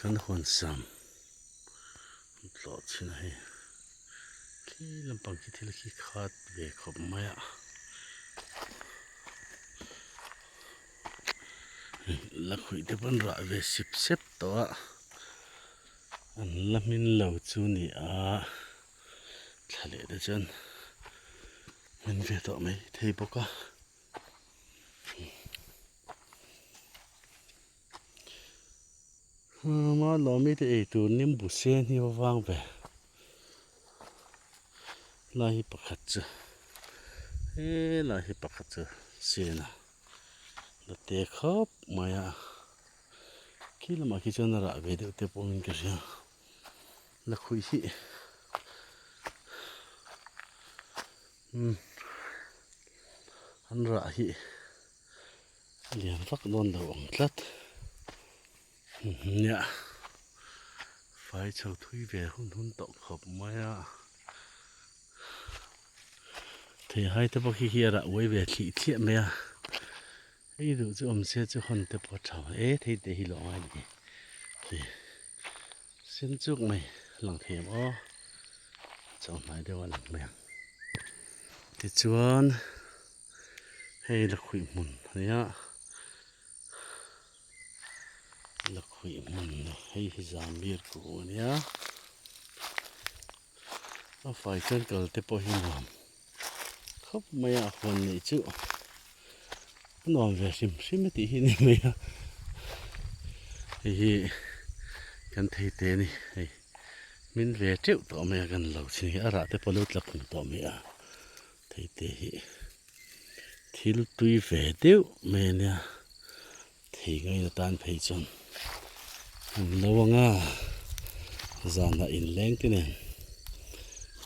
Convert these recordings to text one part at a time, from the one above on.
Kan huan sam tlawh chhin a hei khi lampang khi thil khi khat ve khawp mai a la khuih te pawn rah ve sip sep tawh a an la hmin lo chu ni a thla leh te chuan hmin ve tawh mai thei bawk a. Hma lawmi te ei tur nimbu sen hi va vang ve lai hi pakhat chu helai hi pakhat chu sen a la te khawp mai a khi lamah khi chuan a rah ve deuh te pawhin ka hria la khuih hi umm an rah hi. A lian vak dawn lo ang tlat nia fai chho thui ve hun hun tawh khawp mai a thei hai te pawh khi hi a rah uai ve thlih thliah mai a hei duh chu awm se chu hawn te pawh a tha e thei te hi lawng a ni hei sen chuk mai lang thei ang aw chawhmai deuh a lang mai ang tichuan. Hei lakhuih hmun a nia lakhuih hmun hei hi zambir kung a nia a fai chuan kal te pawh hi nuam khawp mai a huan neih chu a nuam ve hrim hrim a tih hi a ni mai a hei hi kan thei te a ni hei min ve teuh tawh mai a kan lo chin hi a rah te pawh a lo tla khum tawh mai a. Thei te hi thil tui ve deuh mai a nia thei ngaina tan phei chuan an lo ang a zanah inleng te nen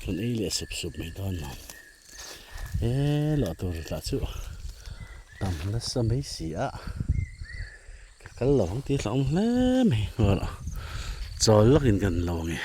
kan ei leh sup sup mai dawn lo he luah tur lah chu tam nasa mai si a ka kal lo ang tih a hlauhawm hle mai chawl lawkin kan lo ang e.